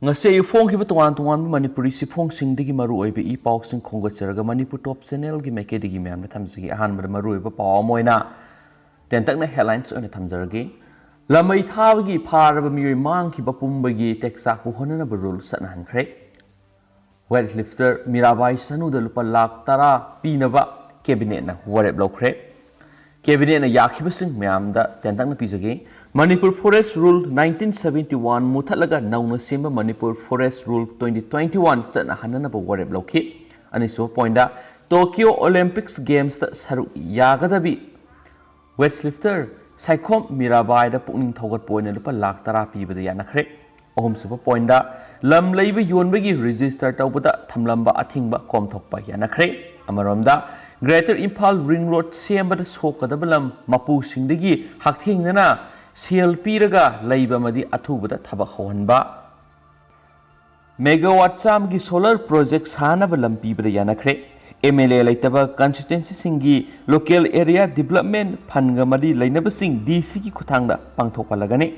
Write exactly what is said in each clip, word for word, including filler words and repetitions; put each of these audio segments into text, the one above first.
ꯉꯁꯤ ꯑꯌꯨꯛ ꯐꯣꯡꯈꯤꯕ ꯇꯣꯉꯥꯟ ꯇꯣꯉꯥꯟꯕ ꯃꯅꯤꯄꯨꯔꯤ ꯁꯤꯐꯣꯡꯁꯤꯡꯗꯒꯤ ꯃꯔꯨꯑꯣꯏꯕ ꯏ ꯄꯥꯎꯁꯤꯡ ꯈꯣꯝꯒꯠꯆꯔꯒ ꯃꯅꯤꯄꯨꯔ ꯇꯣꯞ ꯆꯦꯅꯦꯜꯒꯤ ꯃꯥꯏꯀꯩꯗꯒꯤ ꯃꯌꯥꯝꯗ ꯊꯝꯖꯒꯦ꯫ ꯑꯍꯥꯟꯕꯗ ꯃꯔꯨꯑꯣꯏꯕ ꯄꯥꯎ ꯑꯃ ꯑꯣꯏꯅ ꯇꯦꯟꯇꯛꯅ ꯍꯦꯗꯂꯥꯏꯟꯁ ꯑꯣꯏꯅ ꯊꯝꯖꯔꯒꯦ꯫ ꯂꯃꯩ ꯊꯥꯕꯒꯤ ꯐꯥꯔꯕ ꯃꯤꯑꯣꯏ ꯃꯥꯡꯈꯤꯕ ꯄꯨꯝꯕꯒꯤ ꯇꯦꯛꯆꯥꯛꯄꯨ ꯍꯣꯠꯅꯅꯕ ꯔꯨꯜ ꯆꯠꯅꯍꯟꯈ꯭ꯔꯦ꯫ ꯋꯦꯠ ꯂꯤꯐꯇꯔ ꯃꯤꯔꯥꯕꯥꯏ ꯆꯅꯨꯗ ꯂꯨꯄꯥ ꯂꯥꯈ ꯇꯔꯥ ꯄꯤꯅꯕ ꯀꯦꯕꯤꯅꯦꯠꯅ ꯋꯥꯔꯦꯞ ꯂꯧꯈ꯭ꯔꯦ꯫ ꯀꯦꯕꯤꯅꯦꯠꯅ ꯌꯥꯈꯤꯕꯁꯤꯡ ꯃꯌꯥꯝꯗ ꯇꯦꯟꯇꯛꯅ ꯄꯤꯖꯒꯦ꯫ Manipur forest rule nineteen seventy one ꯃꯨꯊꯠꯂꯒ ꯅꯧꯅ ꯁꯦꯝꯕ Manipur forest rule twenty twenty one ꯆꯠꯅꯍꯟꯅꯅꯕ ꯋꯥꯔꯦꯞ ꯂꯧꯈꯤ꯫ ꯑꯅꯤꯁꯨꯕ ꯄꯣꯏꯟꯗ, ꯇꯣꯀꯤꯌꯣ ꯑꯣꯂꯦꯝꯄꯤꯛꯁ ꯒꯦꯝꯁꯇ ꯁꯔꯨꯛ ꯌꯥꯒꯗꯕꯤ ꯋꯦꯠ ꯂꯤꯐꯇꯔ ꯁꯥꯏꯈꯣꯝ ꯃꯤꯔꯥꯕꯥꯏꯗ ꯄꯨꯛꯅꯤꯡ ꯊꯧꯒꯠꯄ ꯑꯣꯏꯅ ꯂꯨꯄꯥ ꯂꯥꯈ ꯇꯔꯥ ꯄꯤꯕꯗ ꯌꯥꯅꯈ꯭ꯔꯦ꯫ ꯑꯍꯨꯝꯁꯨꯕ ꯄꯣꯏꯟꯗ, ꯂꯝ ꯂꯩꯕ ꯌꯣꯟꯕꯒꯤ ꯔꯦꯖꯤꯁꯇꯔ ꯇꯧꯕꯗ ꯊꯝꯂꯝꯕ ꯑꯊꯤꯡꯕ ꯀꯣꯝꯊꯣꯛꯄ ꯌꯥꯅꯈ꯭ꯔꯦ꯫ ꯑꯃꯔꯣꯝꯗ, ꯒ꯭ꯔꯦꯇꯔ ꯏꯝꯐꯥꯜ ꯔꯤꯡ ꯔꯣꯗ ꯁꯦꯝꯕꯗ ꯁꯣꯛꯀꯗꯕ ꯂꯝ ꯃꯄꯨꯁꯤꯡꯗꯒꯤ ꯍꯛꯊꯦꯡꯅꯅ ꯁꯦꯜ ꯄꯤꯔꯒ ꯂꯩꯕ ꯑꯃꯗꯤ ꯑꯊꯨꯕꯗ ꯊꯕꯛ ꯍꯧꯍꯟꯕ, ꯃꯦꯒꯥꯋꯥꯠ ꯆꯥꯝꯃꯒꯤ ꯁꯣꯂꯔ ꯄ꯭ꯔꯣꯖꯦꯛ ꯁꯥꯅꯕ ꯂꯝ ꯄꯤꯕꯗ ꯌꯥꯅꯈ꯭ꯔꯦ꯫ ꯑꯦꯝ ꯑꯦꯜ ꯑꯦ ꯂꯩꯇꯕ ꯀꯟꯁꯇꯤꯇ꯭ꯋꯦꯟꯁꯤꯁꯤꯡꯒꯤ ꯂꯣꯀꯦꯜ ꯑꯦꯔꯤꯌꯥ ꯗꯤꯕꯂꯞꯃꯦꯟ ꯐꯟꯒ ꯃꯔꯤ ꯂꯩꯅꯕꯁꯤꯡ ꯗꯤ ꯁꯤꯒꯤ ꯈꯨꯠꯊꯥꯡꯗ ꯄꯥꯡꯊꯣꯛꯍꯜꯂꯒꯅꯤ꯫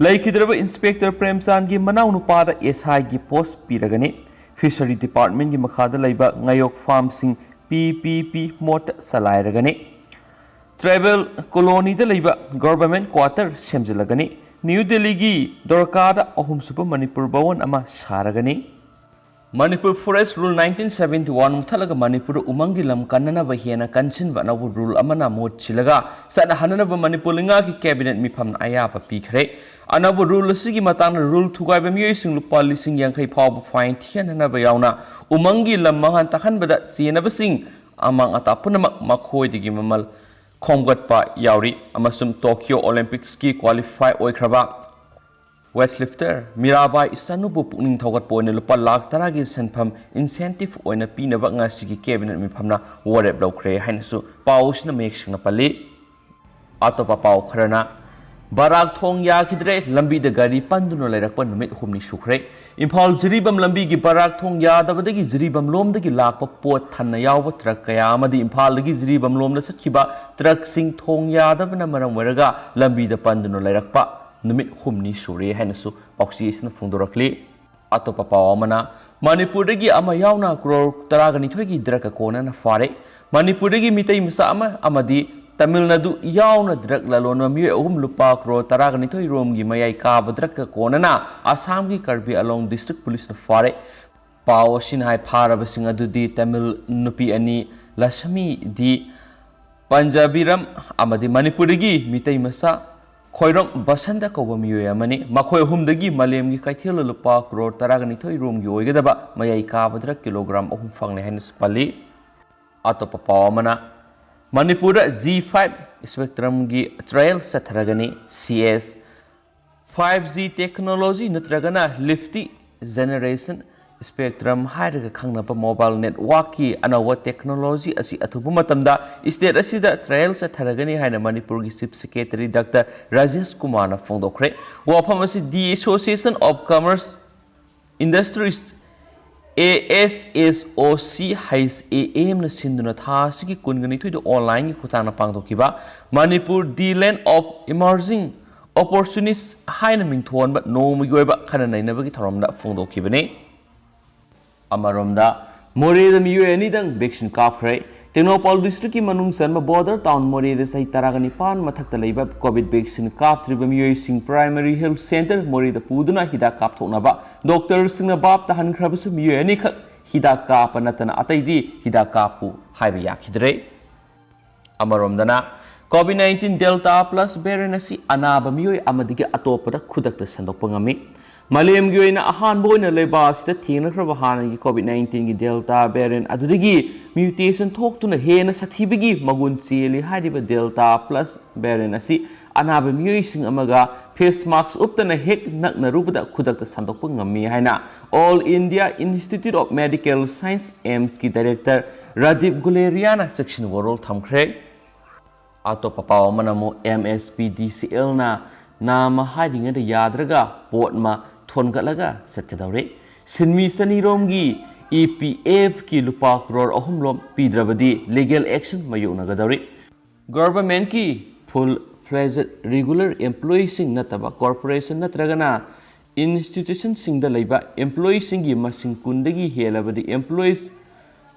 ꯂꯩꯈꯤꯗ꯭ꯔꯕ ꯏꯟꯁꯄꯦꯛꯇꯔ ꯄ꯭ꯔꯦꯝꯆꯥꯟꯒꯤ ꯃꯅꯥꯎꯅꯨꯄꯥꯗ ꯑꯦꯁ ꯑꯥꯏꯒꯤ ꯄꯣꯁ ꯄꯤꯔꯒꯅꯤ꯫ ꯐꯤꯁꯔꯤ ꯗꯤꯄꯥꯔꯠꯃꯦꯟꯒꯤ ꯃꯈꯥꯗ ꯂꯩꯕ ꯉꯥꯌꯣꯛ ꯐꯥꯔꯝꯁꯤꯡ ꯄꯤ ꯄꯤ ꯄꯤ ꯃꯣꯠꯇ ꯆꯂꯥꯏꯔꯒꯅꯤ꯫ ꯇ꯭ꯔꯥꯏꯕꯦꯜ ꯀꯣꯂꯣꯅꯤꯗ ꯂꯩꯕ ꯒꯣꯚꯔꯟꯃꯦꯟꯠ ꯀ꯭ꯋꯥꯇꯔ ꯁꯦꯝꯖꯤꯜꯂꯒꯅꯤ꯫ ꯅ꯭ꯌꯨ ꯗꯦꯜꯂꯤꯒꯤ ꯗꯣꯔꯀꯥꯗ ꯑꯍꯨꯝꯁꯨꯕ ꯃꯅꯤꯄꯨꯔ ꯚꯋꯟ ꯑꯃ ꯁꯥꯔꯒꯅꯤ꯫ Manipur forest rule nineteen seventy one ꯃꯨꯠꯊꯠꯂꯒ ꯃꯅꯤꯄꯨꯔꯗ ꯎꯃꯪꯒꯤ ꯂꯝ ꯀꯟꯅꯅꯕ ꯍꯦꯟꯅ ꯀꯟꯁꯤꯟꯕ ꯑꯅꯧꯕ ꯔꯨꯜ ꯑꯃꯅ ꯃꯍꯨꯠ ꯁꯤꯜꯂꯒ ꯆꯠꯅꯍꯟꯅꯅꯕ ꯃꯅꯤꯄꯨꯔ ꯂꯩꯉꯥꯛꯀꯤ ꯀꯦꯕꯤꯅꯦꯠ ꯃꯤꯐꯝꯅ ꯑꯌꯥꯕ ꯄꯤꯈ꯭ꯔꯦ꯫ ꯑꯅꯧꯕ ꯔꯨꯜ ꯑꯁꯤꯒꯤ ꯃꯇꯥꯡꯗ ꯔꯨꯜ ꯊꯨꯒꯥꯏꯕ ꯃꯤꯑꯣꯏꯁꯤꯡ ꯂꯨꯄꯥ ꯂꯤꯁꯤꯡ ꯌꯥꯡꯈꯩ ꯐꯥꯎꯕ ꯐꯥꯏꯟ ꯊꯤꯍꯟꯅꯕ ꯌꯥꯎꯅ ꯎꯃꯪꯒꯤ ꯂꯝ ꯃꯥꯡꯍꯟ ꯇꯥꯛꯍꯟꯕꯗ ꯆꯦꯟꯅꯕꯁꯤꯡ ꯑꯃꯥꯡ ꯑꯇꯥ ꯄꯨꯝꯅꯃꯛ ꯃꯈꯣꯏꯗꯒꯤ ꯃꯃꯜ ꯈꯣꯝꯒꯠꯄ ꯌꯥꯎꯔꯤ ꯑꯃꯁꯨꯡ Tokyo ꯑꯣꯂꯦꯝꯄꯤꯛꯁꯀꯤ qualify ꯑꯣꯏꯈ꯭ꯔꯕ weight lifter Mirabai ꯏꯁꯅꯨꯕꯨ ꯄꯨꯛꯅꯤꯡ ꯊꯧꯒꯠꯄ ꯑꯣꯏꯅ ꯂꯨꯄꯥ ꯂꯥꯈ ꯇꯔꯥꯒꯤ ꯁꯦꯟꯐꯝ ꯏꯟꯁꯦꯟꯇꯤꯚ ꯑꯣꯏꯅ ꯄꯤꯅꯕ ꯉꯁꯤꯒꯤ ꯀꯦꯕꯤꯅꯦꯠ ꯃꯤꯐꯝꯅ ꯋꯥꯔꯦꯞ ꯂꯧꯈ꯭ꯔꯦ ꯍꯥꯏꯅꯁꯨ ꯄꯥꯎ ꯑꯁꯤꯅ ꯃꯌꯦꯛ ꯁꯦꯡꯅ ꯄꯜꯂꯤ꯫ ꯑꯇꯣꯞꯄ ꯄꯥꯎ ꯈꯔꯅ, ꯕꯔꯥꯛ ꯊꯣꯡ ꯌꯥꯈꯤꯗ꯭ꯔꯦ, ꯂꯝꯕꯤꯗ ꯒꯥꯔꯤ ꯄꯟꯗꯨꯅ ꯂꯩꯔꯛꯄ ꯅꯨꯃꯤꯠ ꯍꯨꯝꯅꯤ ꯁꯨꯈ꯭ꯔꯦ꯫ ꯏꯝꯐꯥꯜ ꯖꯤꯔꯤꯕꯥꯝ ꯂꯝꯕꯤꯒꯤ ꯕꯔꯥꯛ ꯊꯣꯡ ꯌꯥꯗꯕꯗꯒꯤ ꯖꯤꯔꯤꯕꯥꯝ ꯂꯣꯝꯗꯒꯤ ꯂꯥꯛꯄ ꯄꯣꯠ ꯊꯟꯅ ꯌꯥꯎꯕ ꯇ꯭ꯔꯛ ꯀꯌꯥ ꯑꯃꯗꯤ ꯏꯝꯐꯥꯜꯗꯒꯤ ꯖꯤꯔꯤꯕꯥꯝ ꯂꯣꯝꯗ ꯆꯠꯈꯤꯕ ꯇ꯭ꯔꯛꯁꯤꯡ ꯊꯣꯡ ꯌꯥꯗꯕꯅ ꯃꯔꯝ ꯑꯣꯏꯔꯒ ꯂꯝꯕꯤꯗ ꯄꯟꯗꯨꯅ ꯂꯩꯔꯛꯄ ꯅꯨꯃꯤꯠ ꯍꯨꯝꯅꯤ ꯁꯨꯔꯦ ꯍꯥꯏꯅꯁꯨ ꯄꯥꯎꯆꯦ ꯑꯁꯤꯅ ꯐꯣꯡꯗꯣꯔꯛꯂꯤ꯫ ꯑꯇꯣꯞꯄ ꯄꯥꯎ ꯑꯃꯅ, ꯃꯅꯤꯄꯨꯔꯗꯒꯤ ꯑꯃ ꯌꯥꯎꯅ ꯀ꯭ꯔꯣꯔ ꯇꯔꯥꯒ ꯅꯤꯊꯣꯏꯒꯤ ꯗ꯭ꯔꯒ ꯀꯣꯅꯅ ꯐꯥꯔꯦ꯫ ꯃꯅꯤꯄꯨꯔꯗꯒꯤ ꯃꯤꯇꯩ ꯃꯆꯥ ꯑꯃ ꯑꯃꯗꯤ ꯇꯥꯃꯤꯜ ꯅꯥꯗꯨ ꯌꯥꯎꯅ ꯗ꯭ꯔꯒ ꯂꯂꯣꯟꯕ ꯃꯤꯑꯣꯏ ꯑꯍꯨꯝ ꯂꯨꯄꯥ ꯀ꯭ꯔꯣꯔ ꯇꯔꯥꯒ ꯅꯤꯊꯣꯏ ꯔꯣꯝꯒꯤ ꯃꯌꯥꯏ ꯀꯥꯕ ꯗ꯭ꯔꯒ ꯀꯣꯅꯅ ꯑꯁꯥꯝꯒꯤ ꯀꯔꯕꯤ ꯑꯂꯣꯡ ꯗꯤꯁꯇ꯭ꯔꯤꯛ ꯄꯨꯂꯤꯁꯅ ꯐꯥꯔꯦ꯫ ꯄꯥꯎ ꯑꯁꯤꯅ ꯍꯥꯏ, ꯐꯥꯔꯕꯁꯤꯡ ꯑꯗꯨꯗꯤ ꯇꯥꯃꯤꯜ ꯅꯨꯄꯤ ꯑꯅꯤ, ꯂꯁꯃꯤ ꯗꯤ ꯄꯟꯖꯥꯕꯤꯔꯝ ꯑꯃꯗꯤ ꯃꯅꯤꯄꯨꯔꯗꯒꯤ ꯃꯤꯇꯩ ꯃꯆꯥ ꯈꯣꯏꯔꯣꯡ ꯕꯁꯟꯇ ꯀꯧꯕ ꯃꯤꯑꯣꯏ ꯑꯃꯅꯤ꯫ ꯃꯈꯣꯏ ꯑꯍꯨꯝꯗꯒꯤ ꯃꯥꯂꯦꯝꯒꯤ ꯀꯩꯊꯦꯜꯗ ꯂꯨꯄꯥ ꯀ꯭ꯔꯣꯔ ꯇꯔꯥꯒ ꯅꯤꯊꯣꯏ ꯔꯣꯝꯒꯤ ꯑꯣꯏꯒꯗꯕ ꯃꯌꯥꯏ ꯀꯥꯕ ꯗ꯭ꯔꯒ ꯀꯤꯂꯣꯒ꯭ꯔꯥꯝ ꯑꯍꯨꯝ ꯐꯪꯂꯦ ꯍꯥꯏꯅꯁꯨ ꯄꯜꯂꯤ꯫ ꯑꯇꯣꯞꯄ ꯄꯥꯎ ꯑꯃꯅ, ꯃꯅꯤꯄꯨꯔꯗ ꯖꯤ ꯐꯥꯏꯚ ꯁ꯭ꯄꯦꯛꯇ꯭ꯔꯝꯒꯤ ꯇ꯭ꯔꯥꯌꯦꯜ ꯆꯠꯊꯔꯒꯅꯤ꯫ C S five G technology ꯅꯠꯇ꯭ꯔꯒꯅ ꯂꯤꯐꯇꯤ ꯖꯦꯅꯦꯔꯦꯁꯟ ꯁ꯭ꯄꯦꯛꯇ꯭ꯔꯝ ꯍꯥꯏꯔꯒ ꯈꯪꯅꯕ ꯃꯣꯕꯥꯏꯜ ꯅꯦꯠꯋꯥꯔꯛꯀꯤ ꯑꯅꯧꯕ ꯇꯦꯛꯅꯣꯂꯣꯖꯤ ꯑꯁꯤ ꯑꯊꯨꯕ ꯃꯇꯝꯗ ꯁ꯭ꯇꯦꯠ ꯑꯁꯤꯗ ꯇ꯭ꯔꯥꯌꯦꯜ ꯆꯠꯊꯔꯒꯅꯤ ꯍꯥꯏꯅ ꯃꯅꯤꯄꯨꯔꯒꯤ ꯆꯤꯐ ꯁꯦꯀ꯭ꯔꯦꯇꯔꯤ ꯗꯥꯛꯇꯔ ꯔꯥꯖꯦꯁ ꯀꯨꯃꯥꯔꯅ ꯐꯣꯡꯗꯣꯛꯈ꯭ꯔꯦ꯫ ꯋꯥꯐꯝ ꯑꯁꯤ the association of commerce industries, A S S O C H A ꯑꯦꯝꯅ ꯁꯤꯟꯗꯨꯅ ꯊꯥ ꯑꯁꯤꯒꯤ ꯀꯨꯟꯒ ꯅꯤꯊꯣꯏꯗ ꯑꯣꯟꯂꯥꯏꯟꯒꯤ ꯈꯨꯠꯊꯥꯡꯗ ꯄꯥꯡꯊꯣꯛꯈꯤꯕ ꯃꯅꯤꯄꯨꯔ ꯗꯤ ꯂꯦꯟ ꯑꯣꯐ ꯏꯃꯔꯖꯤꯡ ꯑꯣꯄꯣꯔꯆꯨꯅꯤꯁ ꯍꯥꯏꯅ ꯃꯤꯡꯊꯣꯟꯕ ꯅꯣꯡꯃꯒꯤ ꯑꯣꯏꯕ ꯈꯟꯅ ꯅꯩꯅꯕꯒꯤ ꯊꯧꯔꯝꯗ ꯐꯣꯡꯗꯣꯛꯈꯤꯕꯅꯤ꯫ ꯑꯃꯔꯣꯝꯗ, ꯃꯣꯔꯦꯗ ꯃꯤꯑꯣꯏ ꯑꯅꯤꯗꯪ ꯚꯦꯛꯁꯤꯟ ꯀꯥꯞꯈ꯭ꯔꯦ꯫ ꯇꯦꯡꯅꯧꯄꯥꯜ ꯗꯤꯁꯇ꯭ꯔꯤꯛꯀꯤ ꯃꯅꯨꯡ ꯆꯟꯕ ꯕꯣꯔꯗꯔ ꯇꯥꯎꯟ ꯃꯣꯔꯦꯗ ꯆꯍꯤ ꯇꯔꯥꯒ ꯅꯤꯄꯥꯟ ꯃꯊꯛꯇ ꯂꯩꯕ ꯀꯣꯚꯤꯗ ꯚꯦꯛꯁꯤꯟ ꯀꯥꯞꯇ꯭ꯔꯤꯕ ꯃꯤꯑꯣꯏꯁꯤꯡ ꯄ꯭ꯔꯥꯏꯃꯔꯤ ꯍꯦꯜꯊ ꯁꯦꯟꯇꯔ ꯃꯣꯔꯦꯗ ꯄꯨꯗꯨꯅ ꯍꯤꯗꯥꯛ ꯀꯥꯞꯊꯣꯛꯅꯕ ꯗꯣꯛꯇꯔꯁꯤꯡꯅ ꯚꯥꯞ ꯇꯥꯍꯟꯈ꯭ꯔꯕꯁꯨ ꯃꯤꯑꯣꯏ ꯑꯅꯤꯈꯛ ꯍꯤꯗꯥꯛ ꯀꯥꯞꯄ ꯅꯠꯇꯅ ꯑꯇꯩꯗꯤ ꯍꯤꯗꯥꯛ ꯀꯥꯞꯄꯨ ꯍꯥꯏꯕ ꯌꯥꯈꯤꯗ꯭ꯔꯦ꯫ ꯑꯃꯔꯣꯝꯗꯅ, ꯀꯣꯚꯤꯗ ꯅꯥꯏꯟꯇꯤꯟ ꯗꯦꯜꯇꯥ ꯄ꯭ꯂꯁ ꯚꯦꯔꯤꯌꯟ ꯑꯁꯤ ꯑꯅꯥꯕ ꯃꯤꯑꯣꯏ ꯑꯃꯗꯒꯤ ꯑꯇꯣꯞꯄꯗ ꯈꯨꯗꯛꯇ ꯁꯟꯗꯣꯛꯄ ꯉꯝꯃꯤ꯫ ꯃꯥꯂꯦꯝꯒꯤ ꯑꯣꯏꯅ ꯑꯍꯥꯟꯕ ꯑꯣꯏꯅ ꯂꯩꯕꯥꯛ ꯑꯁꯤꯗ ꯊꯦꯡꯅꯈ꯭ꯔꯕ ꯍꯥꯟꯅꯒꯤ ꯀꯣꯚꯤꯗ ꯅꯥꯏꯟꯇꯤꯟꯒꯤ ꯗꯦꯜꯇꯥ ꯚꯦꯔꯤꯌꯟ ꯑꯗꯨꯗꯒꯤ ꯃ꯭ꯌꯨꯇꯦꯁꯟ ꯊꯣꯛꯇꯨꯅ ꯍꯦꯟꯅ ꯁꯥꯊꯤꯕꯒꯤ ꯃꯒꯨꯟ ꯆꯦꯜꯂꯤ ꯍꯥꯏꯔꯤꯕ ꯗꯦꯜꯇꯥ ꯄ꯭ꯂꯁ ꯚꯦꯔꯤꯌꯟ ꯑꯁꯤ ꯑꯅꯥꯕ ꯃꯤꯑꯣꯏꯁꯤꯡ ꯑꯃꯒ ꯐꯦꯁ ꯃꯥꯛꯁ ꯎꯞꯇꯅ ꯍꯦꯛ ꯅꯛꯅꯔꯨꯕꯗ ꯈꯨꯗꯛꯇ ꯁꯟꯗꯣꯛꯄ ꯉꯝꯃꯤ ꯍꯥꯏꯅ all India institute of medical science, ꯑꯦꯝꯁꯀꯤ ꯗꯥꯏꯔꯦꯛꯇꯔ ꯔꯥꯗꯤꯞ ꯒꯨꯂꯦꯔꯤꯌꯥꯅ ꯆꯦꯛꯁꯤꯟ ꯋꯥꯔꯣꯜ ꯊꯝꯈ꯭ꯔꯦ꯫ ꯑꯇꯣꯞꯄ ꯄꯥꯎ ꯑꯃꯅ ꯑꯃꯨꯛ ꯑꯦꯝ ꯑꯦꯁ ꯄꯤ ꯗꯤ ꯁꯤ ꯑꯦꯜꯅ ꯅꯥꯝꯃ ꯍꯥꯏꯔꯤꯉꯩꯗ ꯌꯥꯗ꯭ꯔꯒ ꯄꯣꯠ ꯑꯃ ꯊꯣꯟꯒꯠꯂꯒ ꯆꯠꯀꯗꯧꯔꯦ꯫ ꯁꯤꯟꯃꯤ ꯆꯅꯤꯔꯣꯝꯒꯤ ꯏ ꯄꯤ ꯑꯦꯐꯀꯤ ꯂꯨꯄꯥ ꯀ꯭ꯔꯣꯔ ꯑꯍꯨꯝ ꯂꯣꯝ ꯄꯤꯗ꯭ꯔꯕꯗꯤ ꯂꯤꯒꯦꯜ ꯑꯦꯛꯁꯟ ꯃꯥꯌꯣꯛꯅꯒꯗꯧꯔꯤ꯫ ꯒꯚꯔꯟꯃꯦꯟꯠꯀꯤ ꯐꯨꯜ ꯐ꯭ꯂꯦꯖꯦꯠ ꯔꯤꯒꯨꯂꯔ ꯑꯦꯝꯄ꯭ꯂꯣꯌꯤꯁꯤꯡ ꯅꯠꯇꯕ ꯀꯣꯔꯄꯣꯔꯦꯁꯟ ꯅꯠꯇ꯭ꯔꯒꯅ ꯏꯟꯁꯇꯤꯇ꯭ꯌꯨꯁꯟꯁꯤꯡꯗ ꯂꯩꯕ ꯑꯦꯝꯄ꯭ꯂꯣꯌꯤꯁꯤꯡꯒꯤ ꯃꯁꯤꯡ ꯀꯨꯟꯗꯒꯤ ꯍꯦꯜꯂꯕꯗꯤ ꯑꯦꯝꯄ꯭ꯂꯣꯌꯤꯁ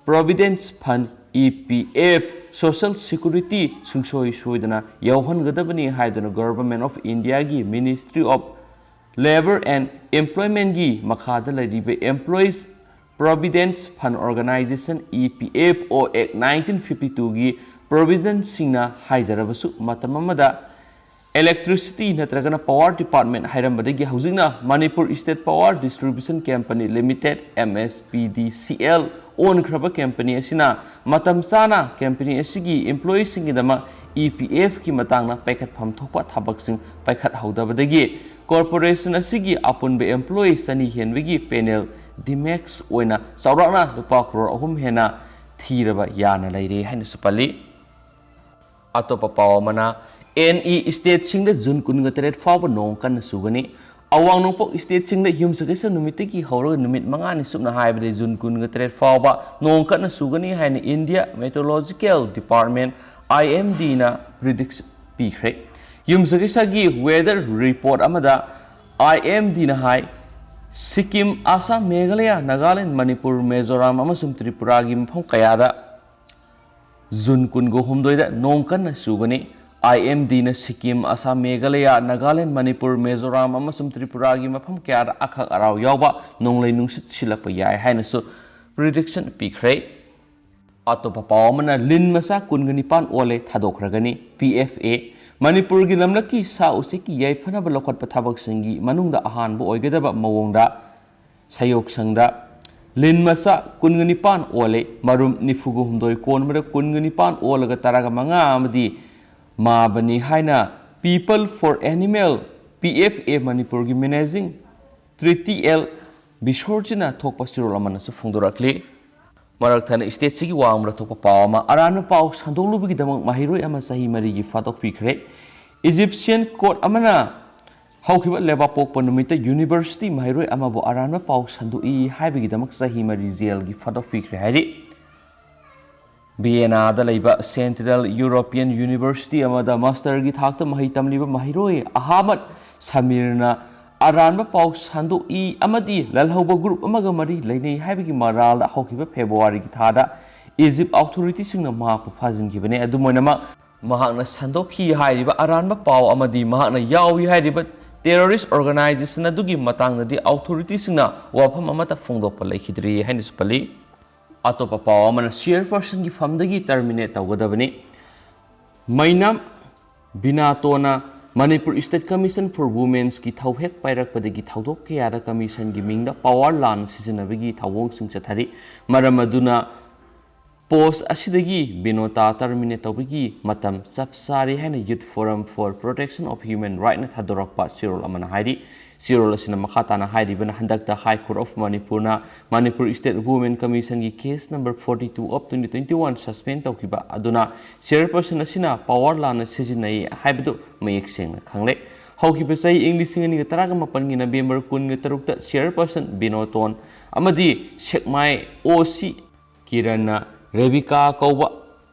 ꯄ꯭ꯔꯣꯚꯤꯗꯦꯟꯁ ꯐꯟ, E P F, social security ꯁꯨꯡꯁꯣꯏ ꯁꯣꯏꯗꯅ ꯌꯥꯎꯍꯟꯒꯗꯕꯅꯤ ꯍꯥꯏꯗꯨꯅ Government of Indiaꯒꯤ Ministry of Labour and Employmentꯒꯤ ꯃꯈꯥꯗ ꯂꯩꯔꯤꯕ ꯑꯦꯝꯄ꯭ꯂꯣꯌꯤꯁ ꯄ꯭ꯔꯣꯚꯤꯗꯦꯟꯁ ꯐꯟ organisation, E P F O ꯑꯦꯛ ꯅꯥꯏꯟꯇꯤꯟ ꯐꯤꯐꯇꯤ ꯇꯨꯒꯤ ꯄ꯭ꯔꯣꯚꯤꯖꯟꯁꯤꯡꯅ ꯍꯥꯏꯖꯔꯕꯁꯨ, ꯃꯇꯝ ꯑꯃꯗ ꯏꯂꯦꯛꯇ꯭ꯔꯤꯁꯤꯇꯤ ꯅꯠꯇ꯭ꯔꯒꯅ ꯄꯥꯋꯔ ꯗꯤꯄꯥꯔꯠꯃꯦꯟ ꯍꯥꯏꯔꯝꯕꯗꯒꯤ ꯍꯧꯖꯤꯛꯅ Manipur state power distribution company limited, M S P D C L, ꯑꯣꯟꯈ꯭ꯔꯕ company ꯑꯁꯤꯅ ꯃꯇꯝ ꯆꯥꯅ ꯀꯝꯄꯅꯤ ꯑꯁꯤꯒꯤ ꯏꯝꯄ꯭ꯂꯣꯌꯤꯁꯤꯡꯒꯤꯗꯃꯛ ꯏ ꯄꯤ ꯑꯦꯐꯀꯤ ꯃꯇꯥꯡꯗ ꯄꯥꯏꯈꯠꯐꯝ ꯊꯣꯛꯄ ꯊꯕꯛꯁꯤꯡ ꯄꯥꯏꯈꯠꯍꯧꯗꯕꯗꯒꯤ ꯀꯣꯔꯄꯣꯔꯦꯁꯟ ꯑꯁꯤꯒꯤ ꯑꯄꯨꯟꯕ ꯑꯦꯝꯄ꯭ꯂꯣꯌꯤ ꯆꯅꯤ ꯍꯦꯟꯕꯒꯤ ꯄꯦꯅꯦꯜ ꯗꯤꯃꯦꯛꯁ ꯑꯣꯏꯅ ꯆꯥꯎꯔꯥꯛꯅ ꯂꯨꯄꯥ ꯀ꯭ꯔꯣꯔ ꯑꯍꯨꯝ ꯍꯦꯟꯅ ꯊꯤꯔꯕ ꯌꯥꯅ ꯂꯩꯔꯦ ꯍꯥꯏꯅꯁꯨ ꯄꯜꯂꯤ꯫ ꯑꯇꯣꯞꯄ ꯄꯥꯎ ꯑꯃꯅ, ꯑꯦꯅꯤ ꯏꯁꯇꯦꯠꯁꯤꯡꯗ ꯖꯨꯟ ꯀꯨꯟꯒ ꯇꯔꯦꯠ ꯐꯥꯎꯕ ꯅꯣꯡ ꯀꯟꯅ ꯆꯨꯒꯅꯤ꯫ ꯑꯋꯥꯡ ꯅꯣꯡꯄꯣꯛ ꯏꯁꯇꯦꯠꯁꯤꯡꯗ ꯌꯨꯝꯁꯀꯩꯁ ꯅꯨꯃꯤꯠꯇꯒꯤ ꯍꯧꯔꯒ ꯅꯨꯃꯤꯠ ꯃꯉꯥꯅꯤ ꯆꯨꯞꯅ ꯍꯥꯏꯕꯗꯤ ꯖꯨꯟ ꯀꯨꯟꯒ ꯇꯔꯦꯠ ꯐꯥꯎꯕ ꯅꯣꯡ ꯀꯟꯅ ꯆꯨꯒꯅꯤ ꯍꯥꯏꯅ ꯏꯟꯗꯤꯌꯥ ꯃꯦꯇ꯭ꯔꯣꯂꯣꯖꯤꯀꯦꯜ ꯗꯤꯄꯥꯔꯠꯃꯦꯟ, ꯑꯥꯏ ꯑꯦꯝ ꯗꯤꯅ ꯄ꯭ꯔꯤꯗꯤꯛꯁꯟ ꯄꯤꯈ꯭ꯔꯦ꯫ ꯌꯨꯝꯁꯀꯩꯁꯒꯤ ꯋꯦꯗꯔ ꯔꯤꯄꯣꯔꯠ ꯑꯃꯗ ꯑꯥꯏ ꯑꯦꯝ ꯗꯤꯅ ꯍꯥꯏ, ꯁꯤꯛꯀꯤꯝ, ꯑꯁꯥꯝ, ꯃꯦꯘꯥꯂꯌꯥ, ꯅꯥꯒꯥꯂꯦꯟ, ꯃꯅꯤꯄꯨꯔ, ꯃꯤꯖꯣꯔꯥꯝ ꯑꯃꯁꯨꯡ ꯇ꯭ꯔꯤꯄꯨꯔꯥꯒꯤ ꯃꯐꯝ ꯀꯌꯥꯗ ꯖꯨꯟ ꯀꯨꯟꯒ ꯍꯨꯝꯗꯣꯏꯗ ꯅꯣꯡ ꯀꯟꯅ ꯆꯨꯒꯅꯤ꯫ ꯑꯥꯏ ꯑꯦꯝ ꯗꯤꯅ ꯁꯤꯛꯀꯤꯝ, ꯑꯁꯥꯝ, ꯃꯦꯘꯥꯂꯌꯥ, ꯅꯥꯒꯥꯂꯦꯟ, ꯃꯅꯤꯄꯨꯔ, ꯃꯤꯖꯣꯔꯥꯝ ꯑꯃꯁꯨꯡ ꯇ꯭ꯔꯤꯄꯨꯔꯥꯒꯤ ꯃꯐꯝ ꯀꯌꯥꯗ ꯑꯈꯛ ꯑꯔꯥꯎ ꯌꯥꯎꯕ ꯅꯣꯡꯂꯩ ꯅꯨꯡꯁꯤꯠ ꯁꯤꯜꯂꯛꯄ ꯌꯥꯏ ꯍꯥꯏꯅꯁꯨ ꯄ꯭ꯔꯤꯗꯤꯛꯁꯟ ꯄꯤꯈ꯭ꯔꯦ꯫ ꯑꯇꯣꯞꯄ ꯄꯥꯎ ꯑꯃꯅ, ꯂꯤꯟ ꯃꯆꯥ ꯀꯨꯟꯒ ꯅꯤꯄꯥꯟ ꯑꯣꯜꯂꯦ, ꯊꯥꯗꯣꯛꯈ꯭ꯔꯒꯅꯤ꯫ ꯄꯤ ꯑꯦꯐ ꯑꯦ, ꯃꯅꯤꯄꯨꯔꯒꯤ ꯂꯝꯂꯛꯀꯤ ꯁꯥ ꯎꯆꯦꯛꯀꯤ ꯌꯥꯏꯐꯅꯕ ꯂꯧꯈꯠꯄ ꯊꯕꯛꯁꯤꯡꯒꯤ ꯃꯅꯨꯡꯗ ꯑꯍꯥꯟꯕ ꯑꯣꯏꯒꯗꯕ ꯃꯑꯣꯡꯗ ꯁꯌꯣꯛꯁꯪꯗ ꯂꯤꯟ ꯃꯆꯥ ꯀꯨꯟꯒ ꯅꯤꯄꯥꯟ ꯑꯣꯜꯂꯦ꯫ ꯃꯔꯨꯝ ꯅꯤꯐꯨꯒ ꯍꯨꯝꯗꯣꯏ ꯀꯣꯟꯕꯗ ꯀꯨꯟꯒ ꯅꯤꯄꯥꯟ ꯑꯣꯜꯂꯒ ꯇꯔꯥꯒ ꯃꯉꯥ ꯑꯃꯗꯤ ꯃꯥꯕꯅꯤ ꯍꯥꯏꯅ People for Animal, P F A, ꯃꯅꯤꯄꯨꯔꯒꯤ ꯃꯦꯅꯦꯖꯤꯡ ꯇ꯭ꯔꯤꯇꯤ ꯑꯦꯜ ꯕꯤꯁꯣꯔꯖꯤꯅ ꯊꯣꯛꯄ ꯆꯦꯔꯣꯜ ꯑꯃꯅꯁꯨ ꯐꯣꯡꯗꯣꯔꯛꯂꯤ꯫ ꯃꯔꯛ ꯊꯠꯅ ꯏꯁꯇꯦꯠꯁꯤꯒꯤ ꯋꯥꯡꯃꯗ ꯊꯣꯛꯄ ꯄꯥꯎ ꯑꯃ, ꯑꯔꯥꯟꯕ ꯄꯥꯎ ꯁꯟꯗꯣꯛꯂꯨꯕꯒꯤꯗꯃꯛ ꯃꯍꯩꯔꯣꯏ ꯑꯃ ꯆꯍꯤ ꯃꯔꯤꯒꯤ ꯐꯥꯗꯣꯛꯄꯤꯈ꯭ꯔꯦ꯫ ꯏꯖꯤꯞꯁꯤꯌꯟ ꯀꯣꯔꯠ ꯑꯃꯅ ꯍꯧꯈꯤꯕ ꯂꯩꯕꯥꯛꯄꯣꯛꯄ ꯅꯨꯃꯤꯠꯇ ꯌꯨꯅꯤꯚꯔꯁꯤꯇꯤ ꯃꯍꯩꯔꯣꯏ ꯑꯃꯕꯨ ꯑꯔꯥꯟꯕ ꯄꯥꯎ ꯁꯟꯗꯣꯛꯏ ꯍꯥꯏꯕꯒꯤꯗꯃꯛ ꯆꯍꯤ ꯃꯔꯤ ꯖꯦꯜꯒꯤ ꯐꯥꯗꯣꯛꯄꯤꯈ꯭ꯔꯦ ꯍꯥꯏꯔꯤ꯫ ꯚꯤꯌꯦꯅꯥꯗ ꯂꯩꯕ Central European University ꯑꯃꯗ ꯃꯥꯁꯇꯔꯒꯤ ꯊꯥꯛꯇ ꯃꯍꯩ ꯇꯝꯂꯤꯕ ꯃꯍꯩꯔꯣꯏ ꯑꯍꯃꯗ ꯁꯃꯤꯔꯅ ꯑꯔꯥꯟꯕ ꯄꯥꯎ ꯁꯟꯗꯣꯛꯏ ꯑꯃꯗꯤ ꯂꯜꯍꯧꯕ ꯒ꯭ꯔꯨꯞ ꯑꯃꯒ ꯃꯔꯤ ꯂꯩꯅꯩ ꯍꯥꯏꯕꯒꯤ ꯃꯔꯥꯜꯗ ꯍꯧꯈꯤꯕ ꯐꯦꯕ꯭ꯔꯨꯋꯥꯔꯤꯒꯤ ꯊꯥꯗ ꯏꯖꯤꯞ ꯑꯣꯊꯣꯔꯤꯇꯤꯁꯤꯡꯅ ꯃꯍꯥꯛꯄꯨ ꯐꯥꯖꯤꯟꯈꯤꯕꯅꯤ꯫ ꯑꯗꯨꯝ ꯑꯣꯏꯅꯃꯛ, ꯃꯍꯥꯛꯅ ꯁꯟꯗꯣꯛꯈꯤ ꯍꯥꯏꯔꯤꯕ ꯑꯔꯥꯟꯕ ꯄꯥꯎ ꯑꯃꯗꯤ ꯃꯍꯥꯛꯅ ꯌꯥꯎꯏ ꯍꯥꯏꯔꯤꯕ ꯇꯦꯔꯣꯔꯤꯁ ꯑꯣꯔꯒꯅꯥꯏꯖꯦꯁꯟ ꯑꯗꯨꯒꯤ ꯃꯇꯥꯡꯗꯗꯤ ꯑꯣꯊꯣꯔꯤꯇꯤꯁꯤꯡꯅ ꯋꯥꯐꯝ ꯑꯃꯠꯇ ꯐꯣꯡꯗꯣꯛꯄ ꯂꯩꯈꯤꯗ꯭ꯔꯤ ꯍꯥꯏꯅꯁꯨ ꯄꯜꯂꯤ꯫ ꯑꯇꯣꯞꯄ ꯄꯥꯎ ꯑꯃꯅ, ꯆꯤꯌꯔꯄꯔꯁꯟꯒꯤ ꯐꯝꯗꯒꯤ ꯇꯔꯃꯤꯅꯦꯠ ꯇꯧꯒꯗꯕꯅꯤ꯫ ꯃꯩꯅꯥꯝ ꯕꯤꯅꯥꯇꯣꯅ Manipur State Commission for Women's ꯀꯤ ꯊꯧ ꯍꯦꯛ ꯄꯥꯏꯔꯛꯄꯗꯒꯤ ꯊꯧꯗꯣꯛ ꯀꯌꯥꯗ ꯀꯃꯤꯁꯟꯒꯤ ꯃꯤꯡꯗ ꯄꯥꯋꯔ ꯂꯥꯟꯅ ꯁꯤꯖꯤꯟꯅꯕꯒꯤ ꯊꯧꯑꯣꯡꯁꯤꯡ ꯆꯠꯊꯔꯤ꯫ ꯃꯔꯝ ꯑꯗꯨꯅ ꯄꯣꯁ ꯑꯁꯤꯗꯒꯤ ꯕꯤꯅꯣꯇꯥ ꯇꯔꯃꯤꯅꯦꯠ ꯇꯧꯕꯒꯤ ꯃꯇꯝ ꯆꯞ ꯆꯥꯔꯦ ꯍꯥꯏꯅ Youth Forum for Protection of Human Right ꯅ ꯊꯥꯗꯣꯔꯛꯄ ꯆꯦꯔꯣꯜ ꯑꯃꯅ ꯍꯥꯏꯔꯤ꯫ ꯆꯦꯔꯣꯜ ꯑꯁꯤꯅ ꯃꯈꯥ ꯇꯥꯅ ꯍꯥꯏꯔꯤꯕꯅ, ꯍꯟꯗꯛꯇ High Court of Manipur ꯅ ꯃꯅꯤꯄꯨꯔ State Women Commission ꯒꯤ case number forty two of twenty twenty one suspend ꯇꯧꯈꯤꯕ ꯑꯗꯨꯅ ꯆꯤꯌꯔꯄꯔꯁꯟ ꯑꯁꯤꯅ ꯄꯥꯋꯔ ꯂꯥꯟꯅ ꯁꯤꯖꯤꯟꯅꯩ ꯍꯥꯏꯕꯗꯨ ꯃꯌꯦꯛ ꯁꯦꯡꯅ ꯈꯪꯂꯦ꯫ ꯍꯧꯈꯤꯕ ꯆꯍꯤ ꯏꯪ ꯂꯤꯁꯤꯡ ꯑꯅꯤꯒ ꯇꯔꯥꯃꯥꯄꯜꯒꯤ ꯅꯕꯦꯝꯕꯔ ꯀꯨꯟꯒ ꯇꯔꯨꯛꯇ ꯆꯤꯌꯔꯄꯔꯁꯟ ꯕꯤꯅꯣꯇꯣꯟ ꯑꯃꯗꯤ ꯁꯦꯛꯃꯥꯏ ꯑꯣ ꯁꯤ ꯀꯤꯔꯟꯅ ꯔꯦꯕꯤꯀꯥ ꯀꯧꯕ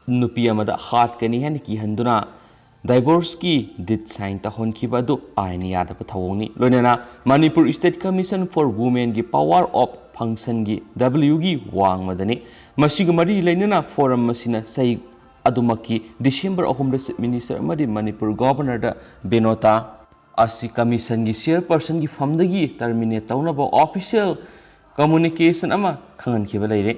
ꯅꯨꯄꯤ ꯑꯃꯗ ꯍꯥꯠꯀꯅꯤ ꯍꯥꯏꯅ ꯀꯤꯍꯟꯗꯨꯅ ꯗꯥꯏꯚꯣꯔꯁꯀꯤ ꯗꯤꯠ ꯁꯥꯏꯟ ꯇꯧꯍꯟꯈꯤꯕ ꯑꯗꯨ ꯑꯥꯏꯟ ꯌꯥꯗꯕ ꯊꯧꯑꯣꯡꯅꯤ꯫ ꯂꯣꯏꯅꯅ Manipur State Commission for Women ꯒꯤ power of function ꯒꯤ W ꯒꯤ ꯋꯥꯡꯃꯗꯅꯤ꯫ ꯃꯁꯤꯒ ꯃꯔꯤ ꯂꯩꯅꯅ ꯐꯣꯔꯝ ꯑꯁꯤꯅ ꯆꯍꯤ ꯑꯗꯨꯃꯛꯀꯤ ꯗꯤꯁꯦꯝꯕꯔ ꯑꯍꯨꯝꯗ Chief Minister ꯑꯃꯗꯤ ꯃꯅꯤꯄꯨꯔ Governor ꯗ ꯕꯤꯅꯣꯇꯥ ꯑꯁꯤ ꯀꯃꯤꯁꯟꯒꯤ ꯆꯤꯌꯔꯄꯔꯁꯟꯒꯤ ꯐꯝꯗꯒꯤ ꯇꯔꯃꯤꯅꯦꯠ ꯇꯧꯅꯕ ꯑꯣꯐꯤꯁꯤꯌꯦꯜ ꯀꯝꯃꯨꯅꯤꯀꯦꯁꯟ ꯑꯃ ꯈꯪꯍꯟꯈꯤꯕ ꯂꯩꯔꯦ꯫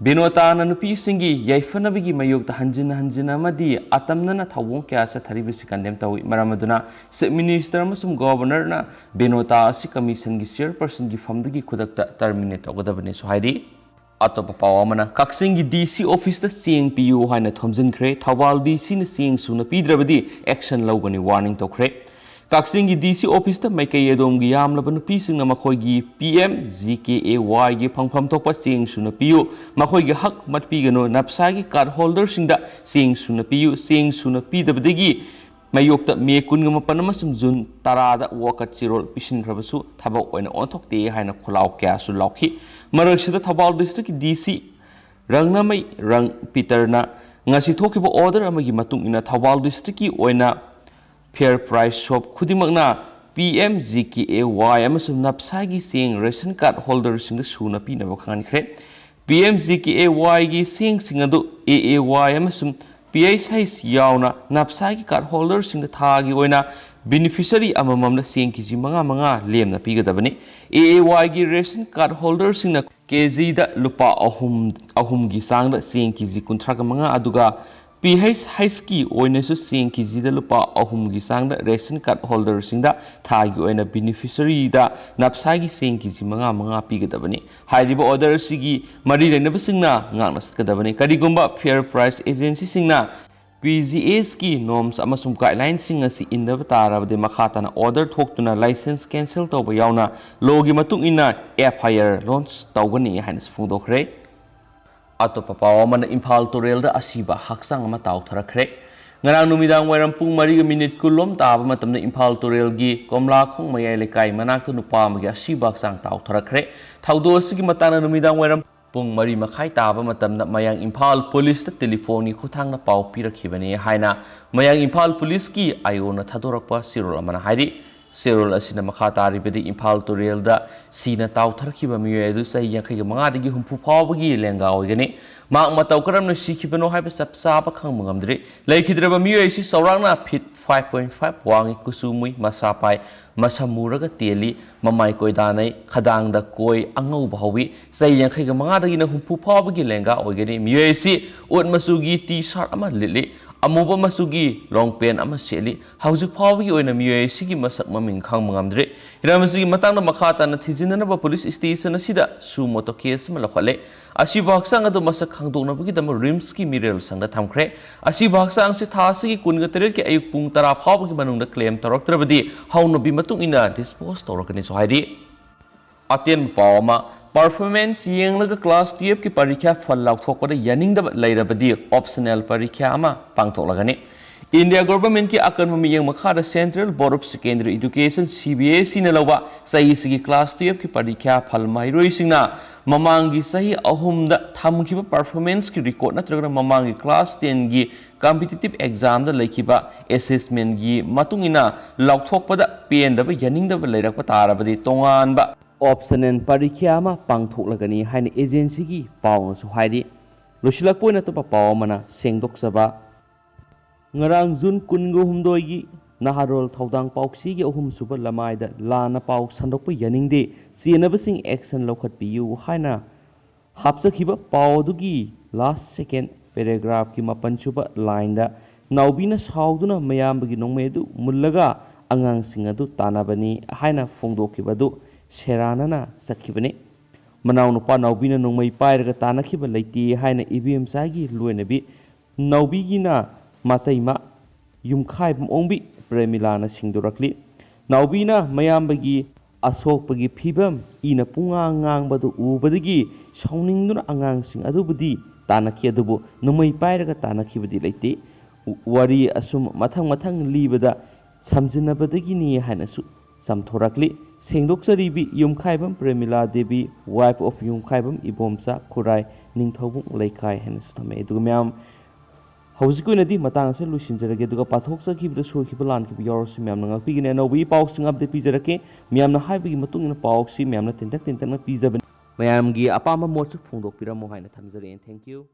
ꯕꯤꯅꯣꯇꯥꯅ ꯅꯨꯄꯤꯁꯤꯡꯒꯤ ꯌꯥꯏꯐꯅꯕꯒꯤ ꯃꯥꯌꯣꯛꯇ ꯍꯟꯖꯤꯟ ꯍꯟꯖꯤꯟ ꯑꯃꯗꯤ ꯑꯇꯝꯅꯅ ꯊꯧꯑꯣꯡ ꯀꯌꯥ ꯆꯠꯊꯔꯤꯕꯁꯤ ꯀꯟꯗꯦꯝ ꯇꯧꯏ꯫ ꯃꯔꯝ ꯑꯗꯨꯅ Chief Minister ꯑꯃꯁꯨꯡ Governor ꯅ ꯕꯤꯅꯣꯇꯥ ꯑꯁꯤ ꯀꯃꯤꯁꯟꯒꯤ ꯆꯤꯌꯔꯄꯔꯁꯟꯒꯤ ꯐꯝꯗꯒꯤ ꯈꯨꯗꯛꯇ ꯇꯔꯃꯤꯅꯦꯠ ꯇꯧꯒꯗꯕꯅꯤꯁꯨ ꯍꯥꯏꯔꯤ꯫ ꯑꯇꯣꯞꯄ ꯄꯥꯎ ꯑꯃꯅ, ꯀꯛꯆꯤꯡꯒꯤ D C office ꯇ ꯆꯦꯡ ꯄꯤꯌꯨ ꯍꯥꯏꯅ ꯊꯣꯝꯖꯤꯟꯈ꯭ꯔꯦ꯫ ꯊꯧꯕꯥꯜ D C ꯅ ꯆꯦꯡ ꯁꯨꯅ ꯄꯤꯗ꯭ꯔꯕꯗꯤ action ꯂꯧꯒꯅꯤ warning ꯇꯧꯈ꯭ꯔꯦ꯫ ꯀꯛꯆꯤꯡꯒꯤ D C office ꯇ ꯃꯥꯏꯀꯩ ꯑꯗꯣꯝꯒꯤ ꯌꯥꯝꯂꯕ ꯅꯨꯄꯤꯁꯤꯡꯅ ꯃꯈꯣꯏꯒꯤ P M G K A Y ꯒꯤ ꯐꯪꯐꯝ ꯊꯣꯛꯄ ꯆꯦꯡ ꯁꯨꯅ ꯄꯤꯌꯨ, ꯃꯈꯣꯏꯒꯤ ꯍꯛ ꯃꯠꯄꯤꯒꯅꯨ, ꯅꯞꯁꯥꯒꯤ card holder ꯁꯤꯡꯗ ꯆꯦꯡ ꯁꯨꯅ ꯄꯤꯌꯨ, ꯆꯦꯡ ꯁꯨꯅ ꯄꯤꯗꯕꯗꯒꯤ ꯃꯥꯌꯣꯛꯇ ꯃꯦ ꯀꯨꯟꯒ ꯃꯥꯄꯟ ꯑꯃꯁꯨꯡ ꯖꯨꯟ ꯇꯔꯥꯗ ꯋꯥꯀꯠ ꯆꯦꯔꯣꯜ ꯄꯤꯁꯤꯟꯈ꯭ꯔꯕꯁꯨ ꯊꯕꯛ ꯑꯣꯏꯅ ꯑꯣꯟꯊꯣꯛꯇꯦ ꯍꯥꯏꯅ ꯈꯣꯜꯂꯥꯎ ꯀꯌꯥꯁꯨ ꯂꯥꯎꯈꯤ꯫ ꯃꯔꯛꯁꯤꯗ ꯊꯧꯕꯥꯜ district ꯀꯤ D C ꯔꯪꯅꯃꯩ ꯔꯪ ꯄꯤꯇꯔꯅ ꯉꯁꯤ ꯊꯣꯛꯈꯤꯕ order ꯑꯃꯒꯤ ꯃꯇꯨꯡ ꯏꯟꯅ ꯊꯧꯕꯥꯜ districtꯀꯤ ꯑꯣꯏꯅ Fair Price shop ꯈꯨꯗꯤꯡꯃꯛꯅ P M G K A Y ꯑꯃꯁꯨꯡ ꯅꯞꯁꯥꯒꯤ ꯆꯦꯡ ration card holderꯁꯤꯡꯗ ꯁꯨꯅ ꯄꯤꯅꯕ ꯈꯪꯍꯟꯈ꯭ꯔꯦ꯫ P M G K A Yꯒꯤ ꯆꯦꯡꯁꯤꯡ ꯑꯗꯨ A A Y ꯑꯃꯁꯨꯡ P H H ꯌꯥꯎꯅ ꯅꯞꯁꯥꯒꯤ card holderꯁꯤꯡꯗ ꯊꯥꯒꯤ ꯑꯣꯏꯅ beneficiary ꯑꯃꯃꯝꯗ ꯆꯦꯡ ꯀꯦ ꯖꯤ ꯃꯉꯥ ꯃꯉꯥ ꯂꯦꯝꯅ ꯄꯤꯒꯗꯕꯅꯤ꯫ A A Yꯒꯤ ration card holderꯁꯤꯡꯅ ꯀꯦ ꯖꯤꯗ ꯂꯨꯄꯥ ꯑꯍꯨꯝ, ꯑꯍꯨꯝꯒꯤ ꯆꯥꯡꯗ ꯆꯦꯡ ꯀꯦ ꯖꯤ ꯀꯨꯟꯊ꯭ꯔꯥꯒ ꯃꯉꯥ, ꯑꯗꯨꯒ P H Hꯀꯤ ꯑꯣꯏꯅꯁꯨ ꯆꯦꯡ ꯀꯦ ꯖꯤꯗ ꯂꯨꯄꯥ ꯑꯍꯨꯝꯒꯤ ꯆꯥꯡꯗ ration card holderꯁꯤꯡꯗ ꯊꯥꯒꯤ ꯑꯣꯏꯅ beneficiaryꯗ ꯅꯞꯁꯥꯒꯤ ꯆꯦꯡ ꯀꯦ ꯖꯤ ꯃꯉꯥ ꯃꯉꯥ ꯄꯤꯒꯗꯕꯅꯤ꯫ ꯍꯥꯏꯔꯤꯕ order ꯑꯁꯤꯒꯤ ꯃꯔꯤ ꯂꯩꯅꯕꯁꯤꯡꯅ ꯉꯥꯛꯅ ꯆꯠꯀꯗꯕꯅꯤ꯫ ꯀꯔꯤꯒꯨꯝꯕ Fair Price agencyꯁꯤꯡꯅ P G Sꯀꯤ norms ꯑꯃꯁꯨꯡ guidelinesꯁꯤꯡ ꯑꯁꯤ ꯏꯟꯗꯕ ꯇꯥꯔꯕꯗꯤ ꯃꯈꯥ ꯇꯥꯅ order ꯊꯣꯛꯇꯨꯅ license cancel ꯇꯧꯕ ꯌꯥꯎꯅ lawꯒꯤ ꯃꯇꯨꯡ ꯏꯟꯅ F I R launch ꯇꯧꯒꯅꯤ ꯍꯥꯏꯅꯁꯨ ꯐꯣꯡꯗꯣꯛꯈ꯭ꯔꯦ꯫ ꯑꯇꯣꯞꯄ ꯄꯥꯎ ꯑꯃꯅ ꯏꯝꯐꯥꯜ ꯇꯨꯔꯦꯜꯗ ꯑꯁꯤꯕ ꯍꯛꯆꯥꯡ ꯑꯃ ꯇꯥꯎꯊꯔꯛꯈ꯭ꯔꯦ꯫ ꯉꯔꯥꯡ ꯅꯨꯃꯤꯗꯥꯡ ꯋꯥꯏꯔꯝ ꯄꯨꯡ ꯃꯔꯤꯒ minute ꯀꯨꯟꯂꯣꯝ ꯇꯥꯕ ꯃꯇꯝꯗ ꯏꯝꯐꯥꯜ ꯇꯨꯔꯦꯜꯒꯤ ꯀꯣꯝꯂꯥꯈꯣꯡ ꯃꯌꯥꯏ ꯂꯩꯀꯥꯏ ꯃꯅꯥꯛꯇ ꯅꯨꯄꯥ ꯑꯃꯒꯤ ꯑꯁꯤꯕ ꯍꯛꯆꯥꯡ ꯇꯥꯎꯊꯔꯛꯈ꯭ꯔꯦ꯫ ꯊꯧꯗꯣꯛ ꯑꯁꯤꯒꯤ ꯃꯇꯥꯡꯗ ꯅꯨꯃꯤꯗꯥꯡ ꯋꯥꯏꯔꯝ ꯄꯨꯡ ꯃꯔꯤ ꯃꯈꯥꯏ ꯇꯥꯕ ꯃꯇꯝꯗ ꯃꯌꯥꯡ ꯏꯝꯐꯥꯜ ꯄꯨꯂꯤꯁꯇ ꯇꯦꯂꯤꯐꯣꯟꯒꯤ ꯈꯨꯠꯊꯥꯡꯗ ꯄꯥꯎ ꯄꯤꯔꯛꯈꯤꯕꯅꯤ ꯍꯥꯏꯅ ꯃꯌꯥꯡ ꯏꯝꯐꯥꯜ ꯄꯨꯂꯤꯁꯀꯤ I O ꯅ ꯊꯥꯗꯣꯔꯛꯄ ꯆꯦꯔꯣꯜ ꯑꯃꯅ ꯍꯥꯏꯔꯤ꯫ ꯆꯦꯔꯣꯜ ꯑꯁꯤꯅ ꯃꯈꯥ ꯇꯥꯔꯤꯕꯗꯤ ꯏꯝꯐꯥꯜ ꯇꯨꯔꯦꯜꯗ ꯁꯤꯅ ꯇꯥꯎꯊꯔꯛꯈꯤꯕ ꯃꯤꯑꯣꯏ ꯑꯗꯨ ꯆꯍꯤ ꯌꯥꯡꯈꯩꯒ ꯃꯉꯥꯗꯒꯤ ꯍꯨꯝꯐꯨ ꯐꯥꯎꯕꯒꯤ ꯂꯦꯡꯒꯥ ꯑꯣꯏꯒꯅꯤ꯫ ꯃꯍꯥꯛ ꯃꯇꯧ ꯀꯔꯝꯅ ꯁꯤꯈꯤꯕꯅꯣ ꯍꯥꯏꯕ ꯆꯞ ꯆꯥꯕ ꯈꯪꯕ ꯉꯝꯗ꯭ꯔꯤ꯫ ꯂꯩꯈꯤꯗ꯭ꯔꯕ ꯃꯤꯑꯣꯏ ꯑꯁꯤ ꯆꯥꯎꯔꯥꯛꯅ feet five point five ꯋꯥꯡꯏ, ꯀꯨꯆꯨ ꯃꯨꯏ, ꯃꯁꯥ ꯄꯥꯏ, ꯃꯁꯝ ꯃꯨꯔꯒ ꯇꯦꯜꯂꯤ, ꯃꯃꯥꯏ ꯀꯣꯏꯗꯥꯅꯩ, ꯈꯗꯥꯡꯗ ꯀꯣꯏ ꯑꯉꯧꯕ ꯍꯧꯏ꯫ ꯆꯍꯤ ꯌꯥꯡꯈꯩꯒ ꯃꯉꯥꯗꯒꯤꯅ ꯍꯨꯝꯐꯨ ꯐꯥꯎꯕꯒꯤ ꯂꯦꯡꯒꯥ ꯑꯣꯏꯒꯅꯤ꯫ ꯃꯤꯑꯣꯏ ꯑꯁꯤ ꯎꯠ ꯃꯆꯨꯒꯤ T-shirt ꯑꯃ ꯂꯤꯠꯂꯤ, ꯑꯃꯨꯕ ꯃꯆꯨꯒꯤ long pant ꯑꯃ ꯁꯦꯠꯂꯤ꯫ ꯍꯧꯖꯤꯛ ꯐꯥꯎꯕꯒꯤ ꯑꯣꯏꯅ ꯃꯤꯑꯣꯏ ꯑꯁꯤꯒꯤ ꯃꯁꯛ ꯃꯃꯤꯡ ꯈꯪꯕ ꯉꯝꯗ꯭ꯔꯤ꯫ ꯍꯤꯔꯝ ꯑꯁꯤꯒꯤ ꯃꯇꯥꯡꯗ ꯃꯈꯥ ꯇꯥꯅ ꯊꯤꯖꯤꯟꯅꯅꯕ ꯄꯨꯂꯤꯁ station ꯑꯁꯤꯗ suo moto case ꯑꯃ ꯂꯧꯈꯠꯂꯦ꯫ ꯑꯁꯤꯕ ꯍꯛꯆꯥꯡ ꯑꯗꯨ ꯃꯁꯛ ꯈꯪꯗꯣꯛꯅꯕꯒꯤꯗꯃꯛ RIMSꯀꯤ ꯃꯤꯔꯦꯜ ꯁꯪꯗ ꯊꯝꯈ꯭ꯔꯦ꯫ ꯑꯁꯤꯕ ꯍꯛꯆꯥꯡ ꯑꯁꯤ ꯊꯥ ꯑꯁꯤꯒꯤ ꯀꯨꯟꯒ ꯇꯔꯦꯠꯀꯤ ꯑꯌꯨꯛ ꯄꯨꯡ ꯇꯔꯥ ꯐꯥꯎꯕꯒꯤ ꯃꯅꯨꯡꯗ claim ꯇꯧꯔꯛꯇ꯭ꯔꯕꯗꯤ ꯍꯧꯅꯕꯤ ꯃꯇꯨꯡ ꯏꯟꯅ dispose ꯇꯧꯔꯛꯀꯅꯤꯁꯨ ꯍꯥꯏꯔꯤ꯫ ꯑꯇꯦꯟꯕ ꯄꯥꯎ ꯑꯃ, performance ꯌꯦꯡꯂꯒ class twelveꯀꯤ ꯄꯔꯤꯈ꯭ꯌꯥ ꯐꯜ ꯂꯥꯎꯊꯣꯛꯄꯗ ꯌꯥꯅꯤꯡꯗꯕ ꯂꯩꯔꯕꯗꯤ optional ꯄꯔꯤꯈ꯭ꯌꯥ ꯑꯃ ꯄꯥꯡꯊꯣꯛꯂꯒꯅꯤ꯫ ꯏꯟꯗꯤꯌꯥ ꯒꯣꯚꯔꯟꯃꯦꯟꯠꯀꯤ ꯑꯀꯟꯕ ꯃꯤꯠꯌꯦꯡ ꯃꯈꯥꯗ Central Board of Secondary Education, C B S E ꯅ ꯂꯧꯕ ꯆꯍꯤꯁꯤꯒꯤ class twelve ꯀꯤ ꯄꯔꯤꯈ꯭ꯌꯥ ꯐꯜ ꯃꯍꯩꯔꯣꯏꯁꯤꯡꯅ ꯃꯃꯥꯡꯒꯤ ꯆꯍꯤ ꯑꯍꯨꯝꯗ ꯊꯝꯈꯤꯕ performance ꯀꯤ record ꯅꯠꯇ꯭ꯔꯒꯅ ꯃꯃꯥꯡꯒꯤ class ten ꯒꯤ competitive exam ꯗ ꯂꯩꯈꯤꯕ assessment ꯀꯤ ꯃꯇꯨꯡ ꯏꯟꯅ ꯂꯥꯎꯊꯣꯛꯄꯗ ꯄꯦꯟꯗꯕ, ꯌꯥꯅꯤꯡꯗꯕ ꯂꯩꯔꯛꯄ ꯇꯥꯔꯕꯗꯤ ꯇꯣꯉꯥꯟꯕ optional ꯄꯔꯤꯈ꯭ꯌꯥ ꯑꯃ ꯄꯥꯡꯊꯣꯛꯂꯒꯅꯤ ꯍꯥꯏꯅ agency ꯒꯤ ꯄꯥꯎꯅꯁꯨ ꯍꯥꯏꯔꯤ꯫ ꯂꯣꯏꯁꯤꯜꯂꯛꯄ ꯑꯣꯏꯅ ꯑꯇꯣꯞꯄ ꯄꯥꯎ ꯑꯃꯅ ꯁꯦꯡꯗꯣꯛꯆꯕ꯫ ꯉꯔꯥꯡ ꯖꯨꯟ ꯀꯨꯟꯒ ꯍꯨꯝꯗꯣꯏꯒꯤ ꯅꯍꯥꯔꯣꯜ ꯊꯧꯗꯥꯡ ꯄꯥꯎꯆꯦꯒꯤ ꯑꯍꯨꯝꯁꯨꯕ ꯂꯃꯥꯏꯗ ꯂꯥꯟꯅ ꯄꯥꯎ ꯁꯟꯗꯣꯛꯄ ꯌꯥꯅꯤꯡꯗꯦ, ꯆꯦꯟꯅꯕꯁꯤꯡ action ꯂꯧꯈꯠꯄꯤꯌꯨ ꯍꯥꯏꯅ ꯍꯥꯞꯆꯈꯤꯕ ꯄꯥꯎ ꯑꯗꯨꯒꯤ last second paragraph ꯀꯤ ꯃꯥꯄꯟꯁꯨꯕ line ꯗ ꯅꯥꯎꯕꯤꯅ ꯁꯥꯎꯗꯨꯅ ꯃꯌꯥꯝꯕꯒꯤ ꯅꯣꯡꯃꯩ ꯑꯗꯨ ꯃꯨꯜꯂꯒ ꯑꯉꯥꯡꯁꯤꯡ ꯑꯗꯨ ꯇꯥꯟꯅꯕꯅꯤ ꯍꯥꯏꯅ ꯐꯣꯡꯗꯣꯛꯈꯤꯕ ꯑꯗꯨ ꯁꯦꯔꯥꯟꯅꯅ ꯆꯠꯈꯤꯕꯅꯤ꯫ ꯃꯅꯥꯎꯅꯨꯄꯥ ꯅꯥꯎꯕꯤꯅ ꯅꯣꯡꯃꯩ ꯄꯥꯏꯔꯒ ꯇꯥꯟꯅꯈꯤꯕ ꯂꯩꯇꯦ ꯍꯥꯏꯅ ꯏꯕꯦꯝꯆꯥꯒꯤ ꯂꯣꯏꯅꯕꯤ ꯅꯥꯎꯕꯤꯒꯤꯅ ꯃꯇꯩꯃ ꯌꯨꯝꯈꯥꯏꯕꯝ ꯑꯣꯡꯕꯤ ꯄ꯭ꯔꯦꯃꯤꯂꯥꯅ ꯁꯤꯡꯗꯣꯔꯛꯂꯤ꯫ ꯅꯥꯎꯕꯤꯅ ꯃꯌꯥꯝꯕꯒꯤ ꯑꯁꯣꯛꯄꯒꯤ ꯐꯤꯕꯝ ꯏꯅ ꯄꯨꯡꯉꯥꯡ ꯉꯥꯡꯕꯗꯨ ꯎꯕꯗꯒꯤ ꯁꯥꯎꯅꯤꯡꯗꯨꯅ ꯑꯉꯥꯡꯁꯤꯡ ꯑꯗꯨꯕꯨꯗꯤ ꯇꯥꯟꯅꯈꯤ, ꯑꯗꯨꯕꯨ ꯅꯣꯡꯃꯩ ꯄꯥꯏꯔꯒ ꯇꯥꯟꯅꯈꯤꯕꯗꯤ ꯂꯩꯇꯦ꯫ ꯋꯥꯔꯤ ꯑꯁꯨꯝ ꯃꯊꯪ ꯃꯊꯪ ꯂꯤꯕꯗ ꯁꯝꯖꯤꯟꯅꯕꯗꯒꯤꯅꯤ ꯍꯥꯏꯅꯁꯨ ꯆꯝꯊꯣꯔꯛꯂꯤ꯫ ꯁꯦꯡꯗꯣꯛꯆꯔꯤꯕꯤ ꯌꯨꯝꯈꯥꯏꯕꯝ ꯄ꯭ꯔꯦꯃꯤꯂꯥ ꯗꯦꯕꯤ, wife of ꯌꯨꯝꯈꯥꯏꯕꯝ ꯏꯕꯣꯝꯆꯥ ꯈꯨꯔꯥꯏ, ꯅꯤꯡꯊꯧꯕꯨꯡ ꯂꯩꯀꯥꯏ ꯍꯥꯏꯅꯁꯨ ꯊꯝꯃꯦ꯫ ꯑꯗꯨꯒ ꯃꯌꯥꯝ, ꯍꯧꯖꯤꯛꯀꯤ ꯑꯣꯏꯅꯗꯤ ꯃꯇꯥꯡ ꯑꯁꯤꯗ ꯂꯣꯏꯁꯤꯟꯖꯔꯒꯦ꯫ ꯑꯗꯨꯒ ꯄꯥꯊꯣꯛꯆꯈꯤꯕꯗ ꯁꯣꯏꯈꯤꯕ ꯂꯥꯟꯈꯤꯕ ꯌꯥꯎꯔꯁꯨ ꯃꯌꯥꯝꯅ ꯉꯥꯛꯄꯤꯒꯅꯤ꯫ ꯑꯅꯧꯕ ꯏ ꯄꯥꯎꯁꯤꯡ update ꯄꯤꯖꯔꯛꯀꯦ꯫ ꯃꯌꯥꯝꯅ ꯍꯥꯏꯕꯒꯤ ꯃꯇꯨꯡ ꯏꯟꯅ ꯄꯥꯎꯁꯤ ꯃꯌꯥꯝꯅ ꯇꯦꯟꯇꯛ ꯇꯦꯟꯇꯛꯅ ꯄꯤꯖꯕꯅꯤ꯫ ꯃꯌꯥꯝꯒꯤ ꯑꯄꯥꯝꯕ ꯃꯣꯠꯁꯨ ꯐꯣꯡꯗꯣꯛꯄꯤꯔꯝꯃꯣ ꯍꯥꯏꯅ ꯊꯝꯖꯔꯛꯑꯦ꯫ Thank you꯫